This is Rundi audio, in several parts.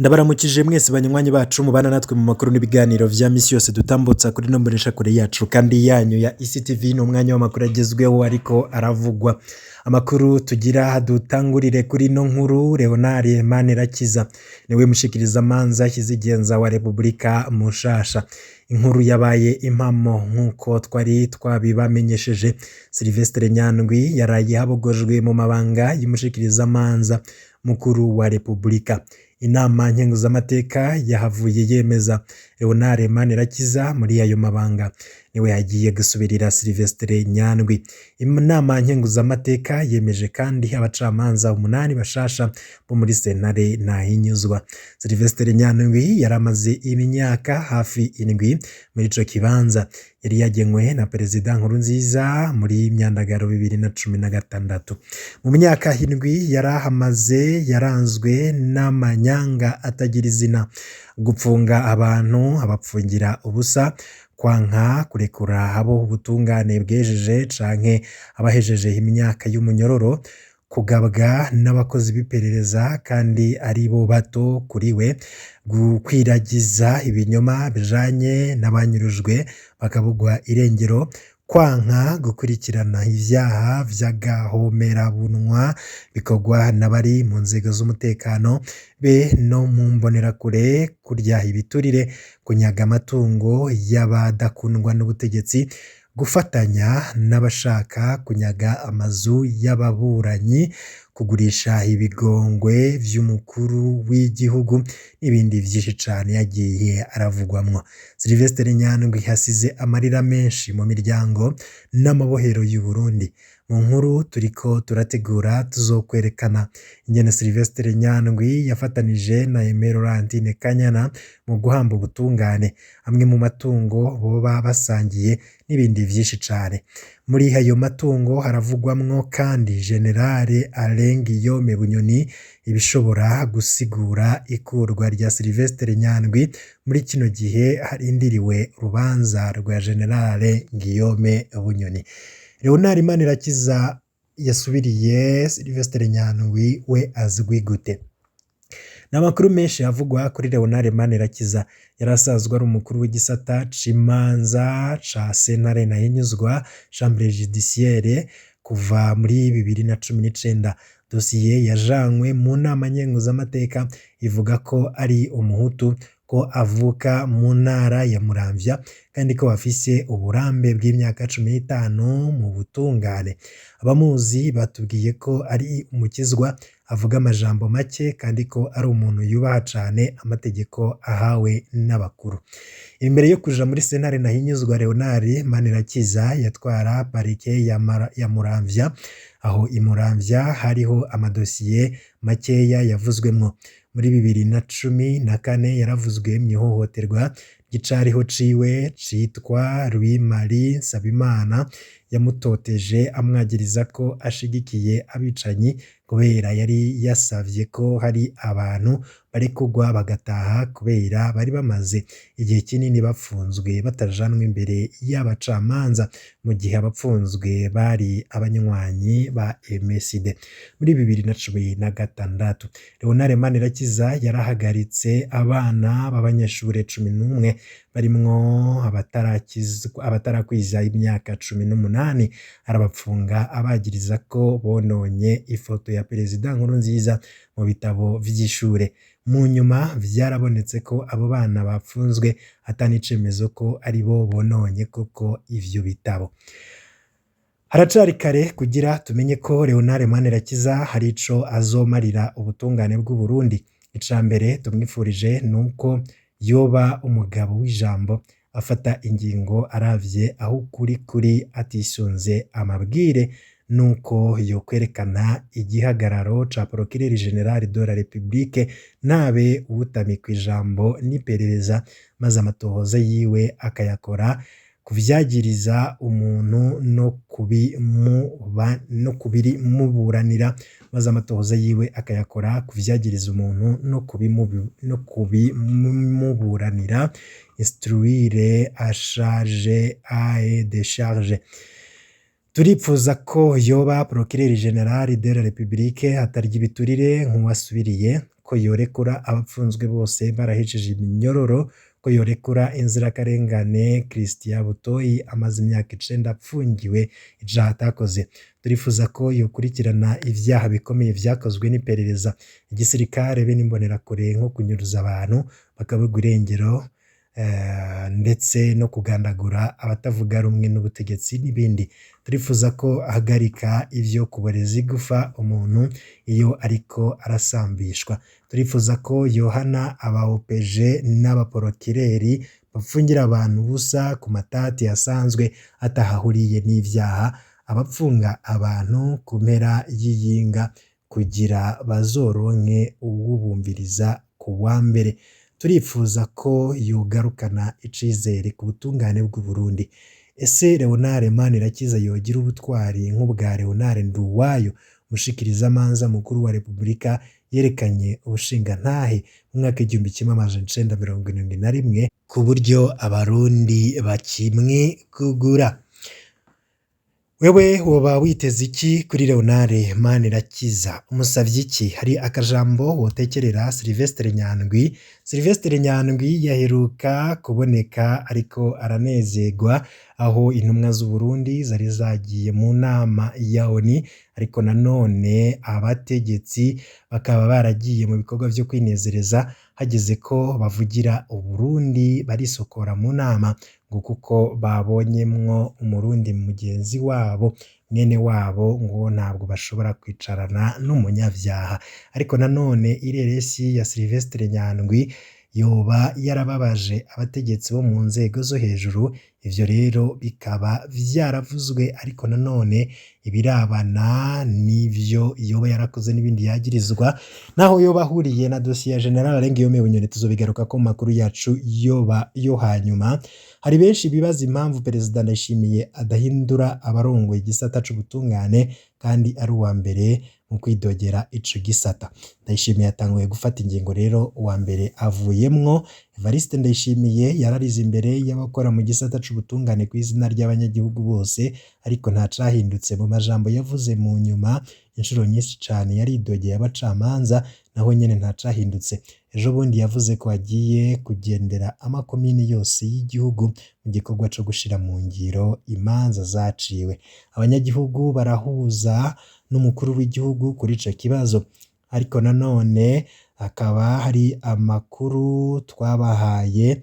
Ndabaramukije mwese banywanyi bacu mubana natwe mu makuru n'ibiganiro vya misi yose dutambutsa kuri no kure yacu kandi yanyu ya ECTV. Ni umwanya w'amakuru agezweho ariko aravugwa. Amakuru tugira dutangurire kuri no nkuru: Leonard Manirakiza niwe mushikirizamanza kizigenza wa Repubulika mushasha. Inkuru yabaye impamo nk'uko twari twabibamenyesheje. Sylvestre Nyandwi yaraye habogojwe mu mabanga y'umushikirizamanza mukuru wa Repubulika. Inama nkenguzamateka yahavuye yemeza Leonard Manirakiza muri ayo mabanga, niwe yagiye gusubirira Sylvestre Nyandwi. Inama nkenguzamateka yemeje kandi abacamanza umunani bashasha bo muri sentare Ntahinyuzwa. Sylvestre Nyandwi yari amaze imyaka hafi 7 muri ico kibanza. Yari yagenwe na Perezida Nkurunziza muri myandagaro 2016. Mu myaka 7 yari ahamaze yaranzwe n'amanyanga atagira izina: gupfunga abantu abapfungira ubusa, kwanka kurekura abo ubutungane bwejeje canke abahejeje imyaka y'umunyororo, kugabwa n'abakozi b'iperereza kandi ari bo bato kuri we, gukwiragiza ibinyoma bijanye n'abanyurujwe bakabugwa irengero, kwanka gukurikirana ivyaha vy'agahomerabunwa bikorwa n'abari mu nzego z'umutekano be no mu mbonerakure, kurya ibiturire, kunyaga amatungo y'abadakundwa n'ubutegetsi, gufatanya n'abashaka kunyaga amazu y'ababuranyi, kugurisha ibigongwe vy'umukuru w'igihugu n'ibindi vyinshi cane yagiye aravugwamwo. Sylvestre Nyandwi hasize amarira menshi mu miryango n'amabohero y'u Burundi. Mu nkuru turiko turategura tuzokwerekana ingene Sylvestre Nyandwi yafatanije na Aimé Laurentine Kanyana mu guhamba ubutungane, amwe mu matungo boba basangiye n'ibindi vyinshi cane. Muri ayo matungo haravugwamwo kandi General Alain Guillaume Bunyoni, ibishobora gusigura ikurwa rya Sylvestre Nyandwi muri kino gihe harindiriwe urubanza rwa General Guillaume Bunyoni. Leonard Manirakiza yasubiriye Sylvestre Nyandwi we azwi gute? Ni amakuru menshi avugwa kuri Leonard Manirakiza. Yari asanzwe ari umukuru w'igisata c'imanza ca sentare Ntahinyuzwa, chambre judiciaire, kuva muri 2019. Dosiye yajanywe mu nama nkenguzamateka ivuga ko ari umuhutu, ko avuka mu ntara ya Muramvya kandi ko afise uburambe bw'imyaka 15 mu butungane. Abamuzi batubwiye ko ari umukizwa, avuga amajambo make kandi ko ari umuntu yubaha cane amategeko ahawe n'abakuru. Imbere yo kuja muri sentare Ntahinyuzwa, Leonard Manirakiza yatwara parike ya Muramvya. Aho i Muramvya hariho amadosiye makeya yavuzwemwo. Muri 2014 yaravuzwe mw'ihohoterwa ry'icariho ciwe citwa Louis Marie Nsabimana, yamutoteje amwagiriza ko ashigikiye abicanyi kubera yari yasavye ko hari abantu barekurwa bagataha kubera bari bamaze igihe kinini bapfunzwe batajanwa imbere y'abacamanza, mu gihe abapfunzwe bari abanywanyi ba MSD. Muri 2016 Leonard Manirakiza yarahagaritse abana b'abanyeshure 11 barimwo abatarakwiza imyaka 18, arabapfunga abagiriza ko bononye ifoto ya Perezida Nkurunziza mu bitabo vy'ishure. Mu nyuma vyarabonetse ko abo bana bapfunzwe ata n'icemezo ko aribo bononye koko ivyo bitabo. Haracari kare kugira tumenye ko Leonard Manirakiza hari ico azomarira ubutungane bw'u Burundi. Ica mbere tumwifurije nuko yoba umugabo w'ijambo, afata ingingo aravye aho ukuri kuri atisunze amabwire, nuko yokwerekana igihagararo ca Procureur General de la République, ntabe uwutamikwa ijambo n'iperereza, maze amatohoza yiwe akayakora kuvyagiriza umuntu no kubirimuburanira, maze amatohoza yiwe akayakora kuvyagiriza umuntu no kubimuburanira, instruire à charge et décharge. Turipfuza ko yoba Procureur General de la République atarya ibiturire nk'uwasubiriye, ko ko yorekura abapfunzwe bose barahejeje iminyororo, ko yorekura inzirakarengane Christian Butoyi amaze imyaka 9 apfungiwe icaha atakoze. Turifuza ko yokurikirana ivyaha bikomeye vyakozwe n'iperereza, igisirikare be n'imbonerakure, nko kunyuruza abantu bakabugwa irengero, ndetse no kugandagura abatavuga rumwe n'ubutegetsi n'ibindi. Turifuza ko ahagarika ivyo kuboreza igufa umuntu iyo ariko arasambishwa. Turifuza ko yohana aba OPG n'abaporokireri bapfungira abantu ubusa ku matati asanzwe atahahuriye n'ivyaha, abapfunga abantu ku mpera y'iyinga kugira bazoronke uwubumviriza ku wa mbere. Turifuza ko yogarukana icizere ku butungane bw'u Burundi. Ese Leonard Manirakiza yogira ubutwari nk'ubwa Leonard Nduwayo, umushikirizamanza mukuru wa Repubulika yerekanye ubushingantahe mu mwaka 1971, ku buryo abarundi bakimwigugura? Wewe woba witeze iki kuri Leonard Manirakiza? Umusavye iki? Hari akajambo wotekerera Sylvestre Nyandwi? Sylvestre Nyandwi yaheruka kuboneka ariko aranezerwa aho intumwa z'u Burundi zari zagiye mu nama ya ONU, ariko nanone abategetsi bakaba baragiye mu bikorwa vyo kwinezereza, hageze ko bavugira Uburundi barisokora mu nama ngo kuko babonyemwo umurundi mugenzi wabo, mwene wabo, ngo ntabwo bashobora kwicarana n'umunyavyaha. Ariko nanone ireresi ya Sylvestre Nyandwi yoba yarababaje abategetsi bo mu nzego zo hejuru, ivyo rero bikaba vyaravuzwe, ariko nanone ibirabana n'ivyo yoba yarakoze n'ibindi yagirizwa, naho yoba ahuriye na dosiye ya General Alengiyome Bunyoni tuzobigaruka ko mu makuru yacu yoba yo hanyuma. Hari benshi bibaza impamvu Perezida Ndayishimiye adahindura abarongoye igisata c'ubutungane kandi ari uwa mbere mu kwidogera ico gisata. Ndayishimiye yatanguye gufata ingingo rero, uwa mbere avuyemwo. Evariste Ndayishimiye yararize imbere y'abakora mu gisata c'ubutungane ku izina ry'abanyagihugu bose, ariko nta cahindutse mu majambo yavuze mu nyuma. Inshuro nyinshi cane yaridogeye abacamanza, naho nyene nta cahindutse. Ejo bundi yavuze ko agiye kugendera amakomine yose y'igihugu mu gikorwa co gushira mu ngiro imanza zaciwe. Abanyagihugu barahuza n'umukuru w'igihugu kuri ico kibazo, ariko nanone hakaba hari amakuru twabahaye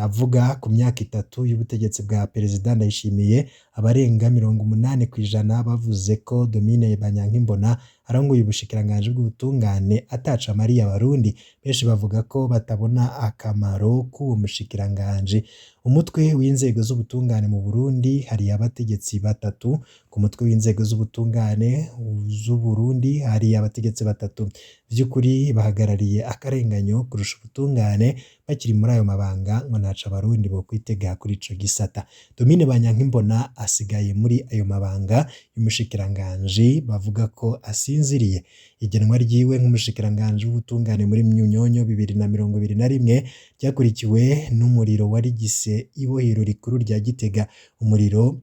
avuga ku myaka 3 y'ubutegetsi bwa Perezida Ndayishimiye. Abarenga 80% bavuze ko Domine Banyankimbona arongoye ubushikiranganji bw'ubutungane ataca amariye abarundi. Benshi bavuga ko batabona akamaro k'uwo mushikiranganji. Umutwe w'inzego z'ubutungane mu Burundi hari abategetsi batatu. Ku mutwe w'inzego z'ubutungane z'u Burundi hari abategetsi batatu vy'ukuri bahagarariye akarenganyo kurusha ubutungane. Bakiri muri ayo mabanga ngo ntaco abarundi bokwitega kuri ico gisata. Domine Banyankimbona asigaye muri ayo mabanga y'umushikiranganji, bavuga ko asinziriye. Igenwa ryiwe nk'umushikiranganji w'ubutungane muri Myunyonyo 2021 ryakurikiwe n'umuriro warigise ibohero rikuru rya Gitega, umuriro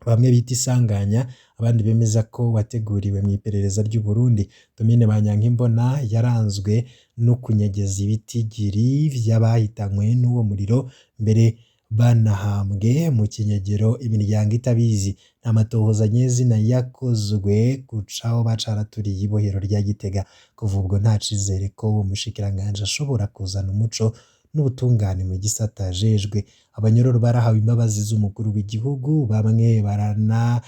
bamwe bita isanganya, abandi bemeza ko wateguriwe mu iperereza ry'u Burundi. Domine Banyankimbona yaranzwe no kunyegeza ibitigiri vy'abahitanywe n'uwo muriro, mbere banahambwe mu kinyegero imiryango itabizi. Nta matohoza nyezina yakozwe gucaho bacaraturiye ibohero rya Gitega. Kuva ubwo nta cizere ko uwo mushikiranganji ashobora kuzana umuco n'ubutungane mu gisata ajejwe. Abanyororo barahawe imbabazi z'umukuru w'igihugu, bamwe barana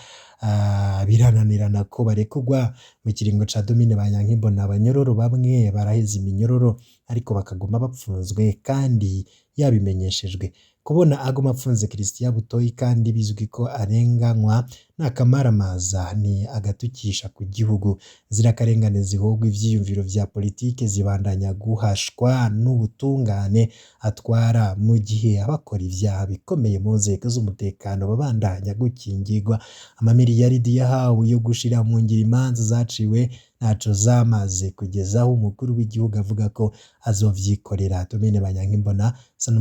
birananirana ko barekurwa. Mu kiringo ca Domine Banyankimbona abanyororo bamwe baraheze iminyororo ariko bakaguma bapfunzwe kandi yabimenyeshejwe. Kubona aguma apfunze Christian Butoyi kandi bizwi ko arenganywa n'akamaramaza ni agatukisha ku gihugu. Inzirakarengane zihogwa ivyiyumviro vya politike zibandanya guhashwa n'ubutungane atwara, mu gihe abakora ivyaha bikomeye mu nzego z'umutekano babandanya gukingirwa. Amamiliyaridi yahawe yo gushira mu ngiro imanza zaciwe ntaco zamaze kugeza aho umukuru w'igihugu avuga ko azovyikorera. Domine Banyankimbona asa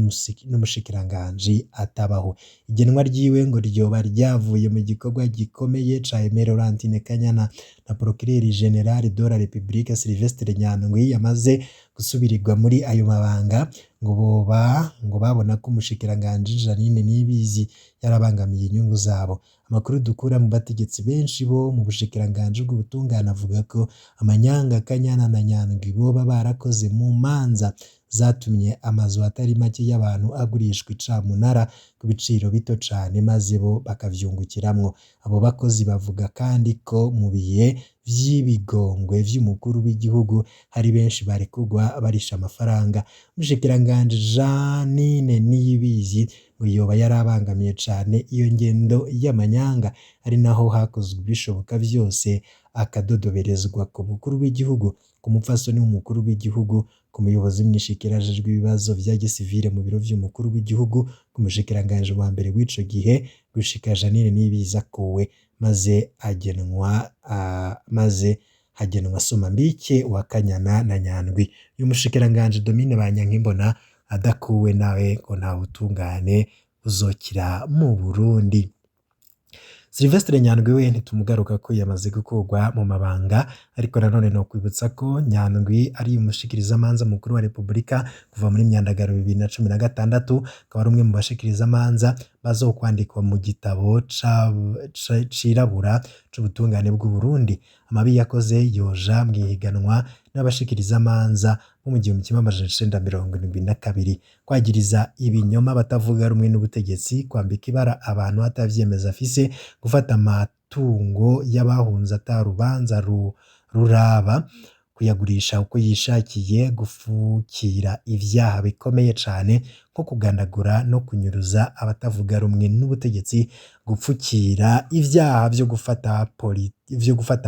n'umushikiranganji atabaho. Igenwa ryiwe ngo ryoba ryavuye mu gikorwa gikomeye ca Aimé Laurentine Kanyana na Procureur General de la République Sylvestre Nyandwi yamaze gusubirirwa muri ayo mabanga, ngo boba ngo babona ko umushikiranganji Jeanine Niyibizi yarabangamiye inyungu zabo. Amakuru dukura mu bategetsi benshi bo mu bushikiranganji bw'ubutungane avuga ko amanyanga Kanyana na Nyandwi boba barakoze mu manza zatumye amazu atari make y'abantu agurishwa icamunara ku biciro bito cane, maze bo bakavyungukiramwo. Abo bakozi bavuga kandi ko mu bihe vy'ibigongwe vy'umukuru w'igihugu hari benshi barekurwa barisha amafaranga. Umushikiranganji Jeanine Niyibizi ngo yoba yarabangamiye cane iyo ngendo y'amanyanga, ari naho hakozwe ibishoboka vyose akadodoberezwa ku mukuru w'igihugu, ku mupfasoni w'umukuru w'igihugu, ku muyobozi mwishikira ajejwe ibibazo vya gisivile mu biro vy'umukuru w'igihugu, ku mushikiranganji wa mbere w'ico gihe, gushika Jeanine Niyibizi akuwe, maze agenwa maze hagenwa Somambike wa Kanyana na Nyandwi. Uyu mushikiranganji Domine Banyankimbona adakuwe nawe ngo nta butungane buzokira mu Burundi. Sylvestre Nyandwi we ntitumugaruka ko yamaze gukurwa mu mabanga, ariko nanone no kwibutsa ko Nyandwi ari umushikirizamanza mukuru wa Repubulika kuva muri Myandagaro 2016, akaba ari umwe mu bashikirizamanza bazokwandikwa mu gitabo cirabura c'ubutungane bw'u Burundi. Amabi yakoze yoja mw'ihiganwa n'abashikirizamanza bo mu 1972, kwagiriza ibinyoma batavuga rumwe n'ubutegetsi, kwambika ibara abantu atavyemeza afise, gufata amatungo y'abahunze atarubanza ruraba, kuyagurisha uko yishakiye, gufukira ivyaha bikomeye cane nko kugandagura no kunyuruza abatavuga rumwe n'ubutegetsi, gupfukira ivyaha vyo gufata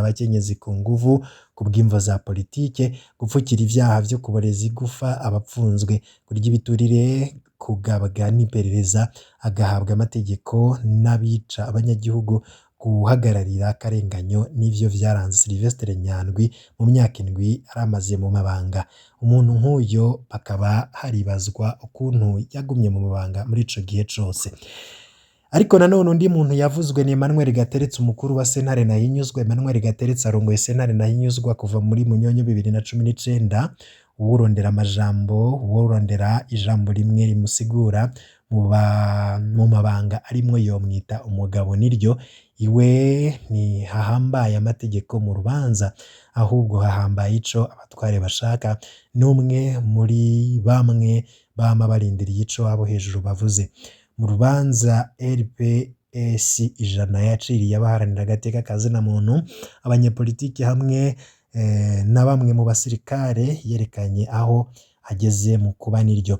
abakenyezi ku nguvu ku bw'imvo za politike, gupfukira ivyaha vyo kuboreza igufa abapfunzwe, kurya ibiturire, kugabwa n'iperereza, agahabwa amategeko n'abica abanyagihugu, guhagararira akarenganyo, nivyo vyaranze Sylvestre Nyandwi mu myaka 7 aramaze mu mabanga. Umuntu nk'uyo bakaba haribazwa ukuntu yagumye mu mabanga muri ico gihe cose. Ariko nanone undi muntu yavuzwe ni Emmanuel Gateretse, umukuru wa sentare Ntahinyuzwa. Emmanuel Gateretse arongoye sentare Ntahinyuzwa kuva muri Munyonyo 2019. Uwurondera amajambo, uwurondera ijambo rimwe rimusigura mu mabanga arimwo yomwita umugabo niryo. Iwe ntihahambaye amategeko mu rubanza, ahubwo hahambaye ico abatware bashaka. N'umwe muri bamwe bama barindiriye ico abo hejuru bavuze. Mu rubanza RPS 100 yaciriye abaharanira agateka ka zina muntu, abanyepolitiki hamwe na bamwe mu basirikare, yerekanye aho ageze mu kuba niryo.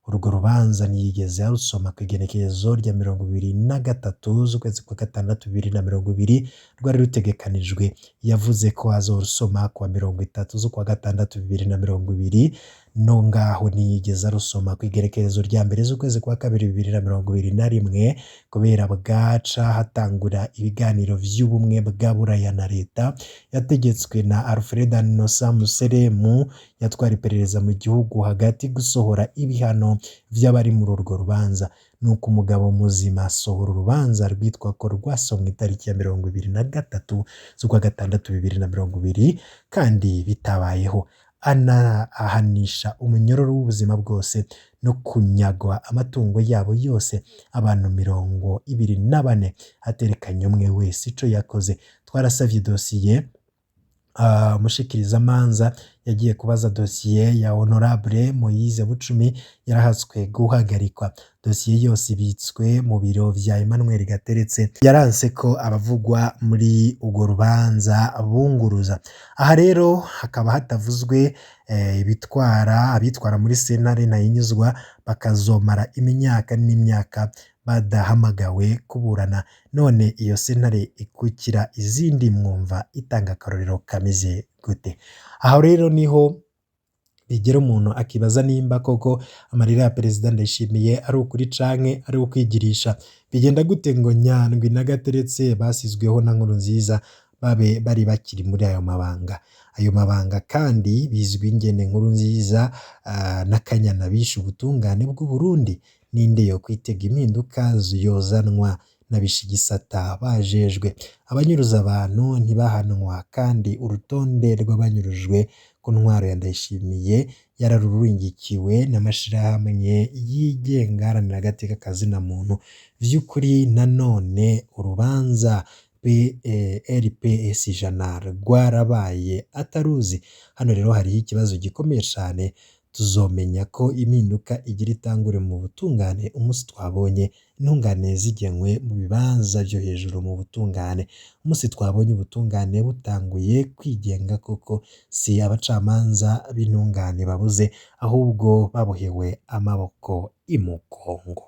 Urwo rubanza ntiyigeze arusoma ku igenekerezo rya 23 z'ukwezi kwa gatandatu 2020 rwari rutegekanijwe. Yavuze ko azorusoma kuwa 30 z'ukwa gatandatu 2020, no ngaho ntiyigeze arusoma ku igerekerezo rya 1 z'ukwezi kwa kabiri 2021, kubera bwaca hatangura ibiganiro vy'ubumwe bwa Buraya na leta yategetswe na Alfred Innocent Museremu yatwara iperereza mu gihugu hagati gusohora ibihano vy'abari muri urwo rubanza. Nuko umugabo muzima asohora urubanza rwitwa ko rwasomwe itariki ya 23 z'ukwa gatandatu 2020, kandi bitabayeho. Ana ahanisha umunyororo w'ubuzima bwose no kunyagwa amatungo yabo yose abantu 24, aterekanye umwe wese ico yakoze. Twarasavye dosiye, umushikirizamanza yagiye kubaza dosiye ya Honorable Moise Bucumi yarahatswe guhagarikwa. Dosiye yose ibitswe mu biro vya Emmanuel Gateretse. Yaranse ko abavugwa muri urwo rubanza bunguruza. Aha rero hakaba hatavuzwe ibitwara abitwara muri sentare Ntahinyuzwa bakazomara imyaka n'imyaka badahamagawe kuburana. None iyo sentare ikukira izindi mwumva itanga akarorero kameze gute? Aho rero niho bigera umuntu akibaza nimba koko amarira ya Perezida Ndayishimiye ari ukuri canke ari ukwigirisha. Bigenda gute ngo Nyandwi na Gateretse basizweho na Nkurunziza Babe bari bakiri muri ayo mabanga. Ayo mabanga kandi bizwi ingene Nkurunziza na Kanyana bishe ubutungane bw'Uburundi. Ninde yokwitega impinduka yozanwa n'abishe igisata bajejwe? Abanyuruza abantu ntibahanwa, kandi urutonde rw'abanyurujwe ku ntwaro ya Ndayishimiye yararurungikiwe n'amashirahamwe yigenga aharanira agateka ka zina muntu. Vy'ukuri nanone urubanza RPS ijana rwarabaye ataruzi. Hano rero hariho ikibazo gikomeye cane. Tuzomenya ko impinduka igira itangure mu butungane umunsi twabonye intungane zigenwe mu bibanza vyo hejuru mu butungane, umunsi twabonye ubutungane butanguye kwigenga koko. Si abacamanza b'intungane babuze, ahubwo babohewe amaboko imugongo.